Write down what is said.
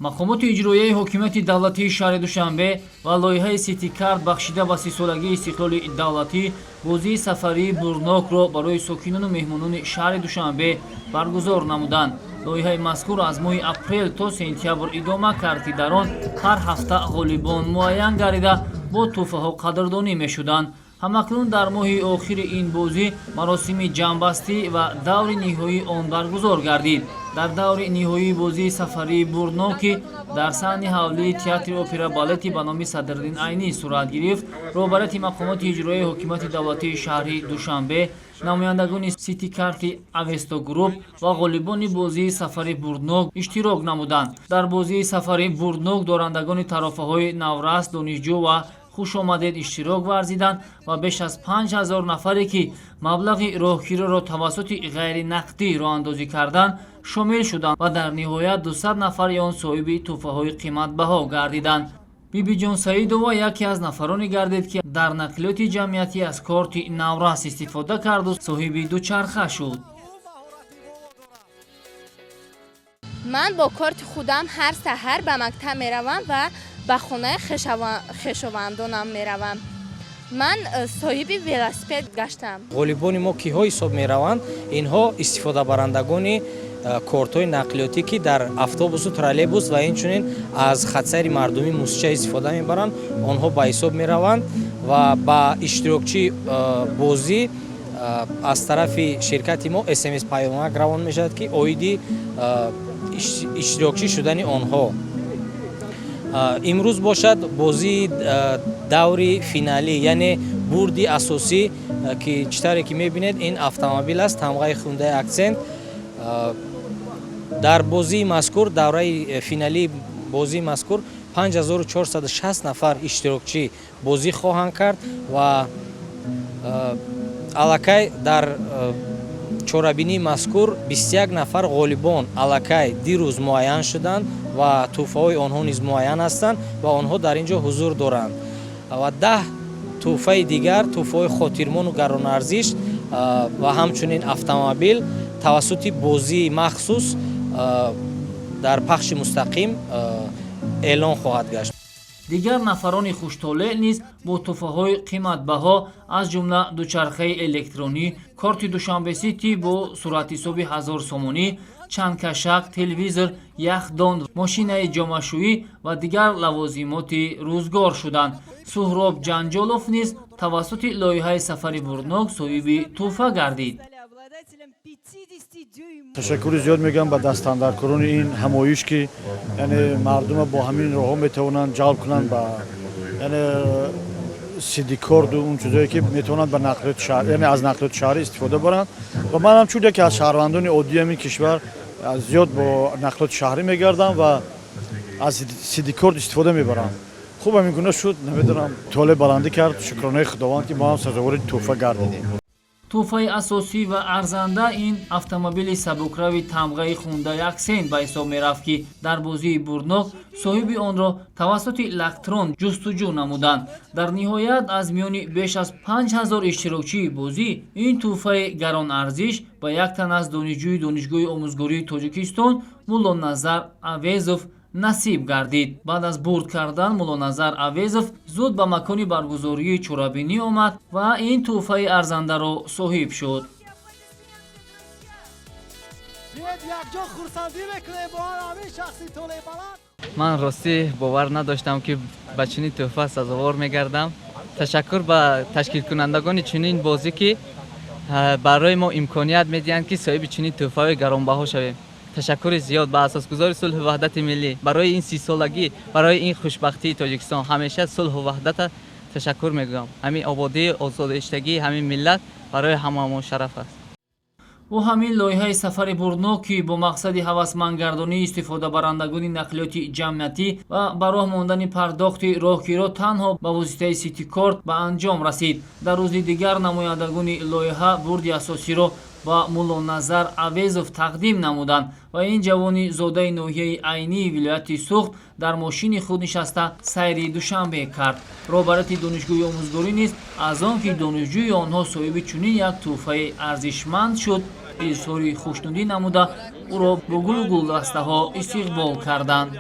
Мақомоти иҷроияи ҳокимияти давлатии шаҳри Душанбе ва лоиҳаи Ситикарт бахшида ба 30-солагии истиқлоли давлатӣ бозии сафарии бурднокро барои сокинону меҳмонони шаҳри Душанбе баргузор намуданд. Лоиҳаи мазкур аз моҳи апрел то сентябр идома кард, ки дар он ҳар ҳафта ғолибон муайян гардида, бо тӯҳфаҳо қадрдонӣ мешуданд. Ҳамакнун дар моҳи охири ин бозӣ маросими ҷамъбастӣ ва даври ниҳоии он баргузор гардид. Дар даври ниҳоии бозии сафарии бурднок, ки дар саҳни ҳавлии театри опера балети ба номи Садриддин Айнӣ сурат гирифт, роҳбарияти мақомоти иҷроияи ҳокимияти давлатии шаҳри Душанбе, намояндагони Ситикарти Авесто Груп ва ғолибони бозии сафари бурднок иштирок намуданд. Дар бозии сафари бурднок дорандагони тарофаҳои наврас, донишҷӯ ва хушомадед иштирок варзиданд ва беш аз 5000 нафаре, ки маблағи роҳкироро тавассути ғайринақдӣ роҳандозӣ карданд, шомил шуданд ва дар ниҳоят 200 нафари он соҳиби тӯҳфаҳои қиматбаҳо гардиданд. Бибиҷон Саидова яке аз нафароне гардид, ки дар нақлиёти ҷамъиятӣ аз корти наврас истифода карду соҳиби дучарха шуд. Ман бо корти худам ҳар саҳар ба мактаб меравам ва ба хонаи хешовандонам меравам. Ман соҳиби велосипед гаштам. Ғолибони мо киҳо ҳисоб мераванд? Инҳо истифодабарандагони кортҳои нақлиётӣ, ки дар автобусу троллейбус ва инчунин аз хатсайри мардумӣ мусча истифода мебаранд, онҳо ба ҳисоб мераванд. Ва ба иштирокчии бозӣ аз тарафи ширкати мо СМС паёмак равон мешавад, ки оиди иштирокчӣ шудани онҳо. Имрӯз бошад бозии даври финалӣ, яъне бурди асосӣ, ки чӣ тавре ки мебинед, ин автомобил аст тамғаи Хундай Аксент. Дар бозии мазкур, давраи финалии бозии мазкур, 5460 нафар иштирокчӣ бозӣ хоҳанд кард ва аллакай дар чорабинии мазкур 21 нафар ғолибон аллакай дирӯз муайян шуданд ва тӯҳфаҳои онҳо низ муайян ҳастанд ва онҳо дар ин ҷо ҳузур доранд. Ва 10 тӯҳфаи дигар, тӯҳфаҳои хотирмону гаронарзиш ва ҳамчунин автомобил тавассути бозии махсус дар пахши мустақим эълон хоҳад гашт. Дигар нафарони хуштолеъ низ бо тӯҳфаҳои қиматбаҳо, аз ҷумла дучархаи электронӣ, корти Душанбе Сити бо суратҳисоби 1000 сомонӣ, чандкашак, телевизор, яхдон, мошинаи ҷомашӯӣ ва дигар лавозимоти рӯзгор шуданд. Суҳроб Ҷанҷолов низ тавассути лоиҳаи сафари бурднок соҳиби тӯҳфа гардид. Ташаккури зиёд мегӯям ба дастандаркорони ин ҳамоиш, ки яъне мардума бо ҳамин роҳҳо метавонанд ҷалб кунанд ба яъне ситикорду он чизое, ки метавонанд ба нақлиёти шаҳр, яъне аз нақлиёти шаҳрӣ истифода баранд. Ва ман ҳам чун яке аз шаҳрвандони оддии ҳамин кишвар зиёд бо нақлиёти шаҳрӣ мегардам ва аз ситикорд истифода мебарам. Хуб, ҳамин гуна шуд, намедонам, толеъ баландӣ кард. Шукронаи Худованд, ки мо ҳам сазовори тӯҳфа гардидем. Тӯҳфаи асосӣ ва арзанда ин автомобили сабукрави тамғаи Хундай Аксент ба ҳисоб мерафт, ки дар бозии бурднок соҳиби онро тавассути лактрон ҷустуҷӯ намуданд. Дар ниҳоят аз миёни беш аз 5000 иштирокчии бозӣ ин тӯҳфаи гаронарзиш ба як тан аз донишҷӯи Донишгоҳи омӯзгории Тоҷикистон Муллоназар Авезов насиб гардид. Баъд аз бурд кардан Муллоназар Авезов зуд ба макони баргузории чорабинӣ омад ва ин тӯҳфаи арзандаро соҳиб шуд. Биёед, якҷо хурсандӣ мекунем бо ҳамин шахси толеъбаланд. Ман ростӣ бовар надоштам, ки ба чунин тӯҳфа сазовор мегардам. Ташаккур ба ташкилкунандагони чунин бозӣ, ки барои мо имконият медиҳанд, ки соҳиби чунин тӯҳфаҳои гаронбаҳо шавем. Ташаккури зиёд ба асосгузори сулҳу ваҳдати миллӣ барои ин 30-солагӣ, барои ин хушбахтии Тоҷикистон. Ҳамеша сулҳу ваҳдата ташаккур мегӯям. Ҳамин ободии осоиштагии ҳамин миллат барои ҳамаамон шараф аст. Бо ҳамин лоиҳаи сафари бурднок, ки бо мақсади ҳавасмандгардонии истифодабарандагони нақлиёти ҷамъиятӣ ва ба роҳ мондани пардохти роҳкиро танҳо ба воситаи ситикорт ба анҷом расид. Дар рӯзи дигар намояндагони лоиҳа бурди асосиро ба Муллоназар Авезов тақдим намуданд ва ин ҷавони зодаи ноҳияи Айнии вилояти Суғд дар мошини худ нишаста сайри Душанбе кард. Роҳбарияти Донишгоҳи омӯзгорӣ низ аз он ки донишҷӯи онҳо соҳиби чунин як тӯҳфаи арзишманд шуд, изҳори хушнудӣ намуда, ӯро бо гулу гулдастаҳо истиқбол карданд.